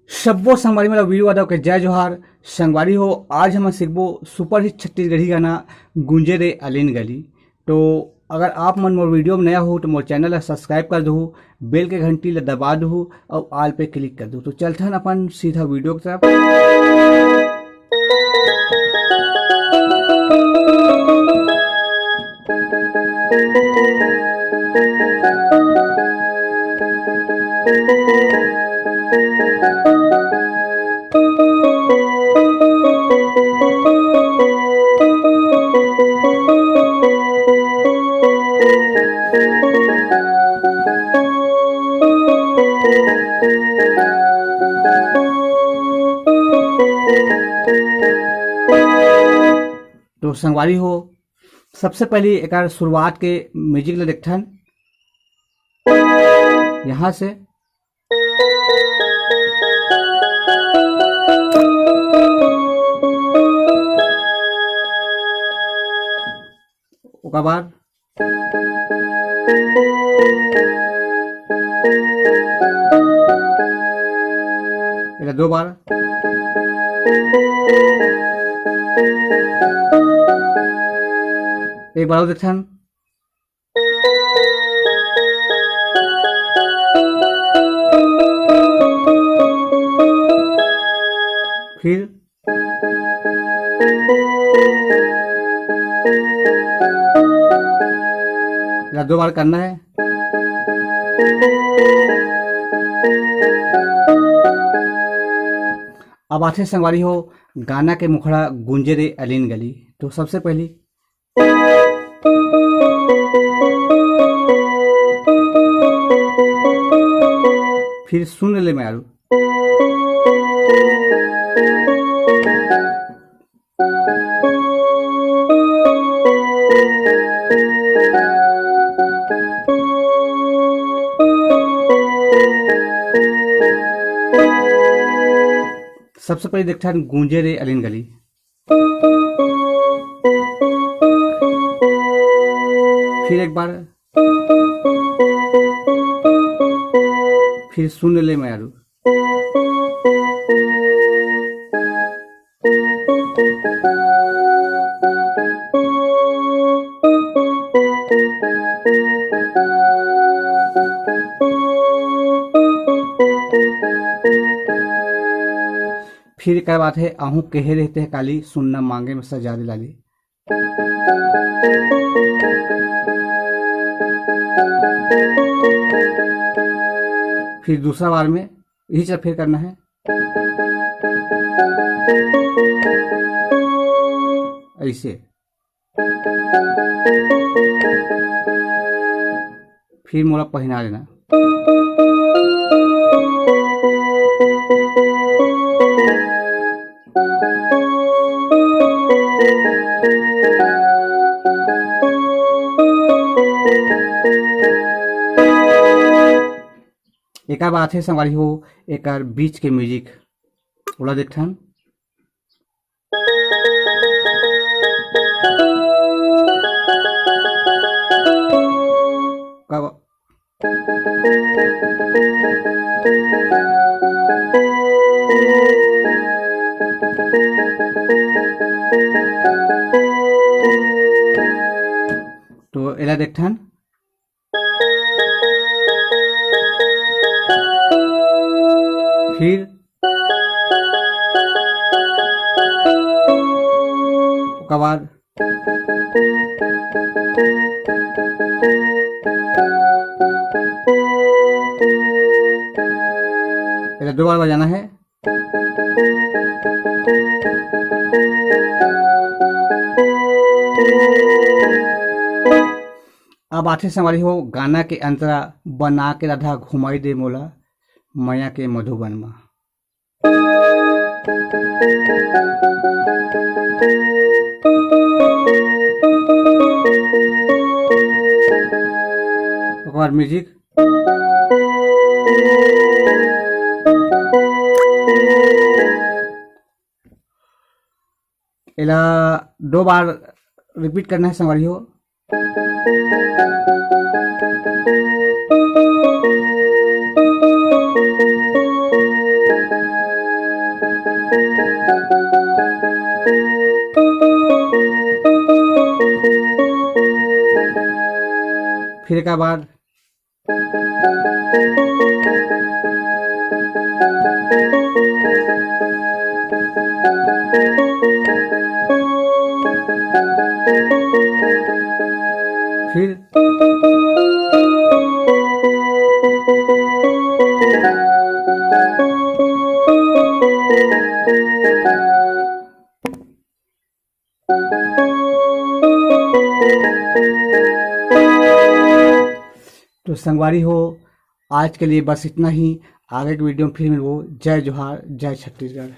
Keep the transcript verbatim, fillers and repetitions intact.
सब्बो संगवारी मन ला वीरू यादव के जय जोहार। संगवारी हो, आज हम सीखबो सुपरहिट छत्तीसगढ़ी गाना गूंजे रे अलिन गली। तो अगर आप मन मोर वीडियो में नया हो तो मोर चैनल ला सब्सक्राइब कर दहू, बेल के घंटी ला दबा दहू और ऑल पे क्लिक कर दहू। तो चलथन अपन सीधा वीडियो की तरफ। तो संगवारी हो, सबसे पहले एकर शुरुआत के म्यूजिक ला देखथन। यहाँ से ओकर बाद एला दो बार। एक बार और देखथन। फिर एला दो बार करना है। अब आथे संगवारी हो गाना के मुखड़ा गूंजे रे अलिन गली। तो सबसे पहली फिर सुन ले मैं आलू। सबसे पहले देखथन गूंजे रे अलिन गली। फिर एक बार, फिर सुन ले मैं आलू। फिर एकर बात है, आहू कहे रहते हैं काली, सुनना मांगे में सजा दे लाली। फिर दूसरा बार में यही चीज फिर करना है, ऐसे। फिर मोला पहिना लेना। एकर बाद हे संगवारी हो, एकर बीच के म्यूजिक ओला देखथन। कब तो एला देखथन। फिर ओकर बाद एला दो बार बजाना है। अब आथे संगवारी हो गाना के अंतरा, बना के राधा घुमाई दे मोला मया के मधुबन मा। ओकर बाद म्यूजिक। एला दो बार रिपीट करना है संगवारी हो। फिर एक बार। फिर तो संगवारी हो, आज के लिए बस इतना ही। आगे के वीडियो में फिर मिलबो। जय जोहार, जय छत्तीसगढ़।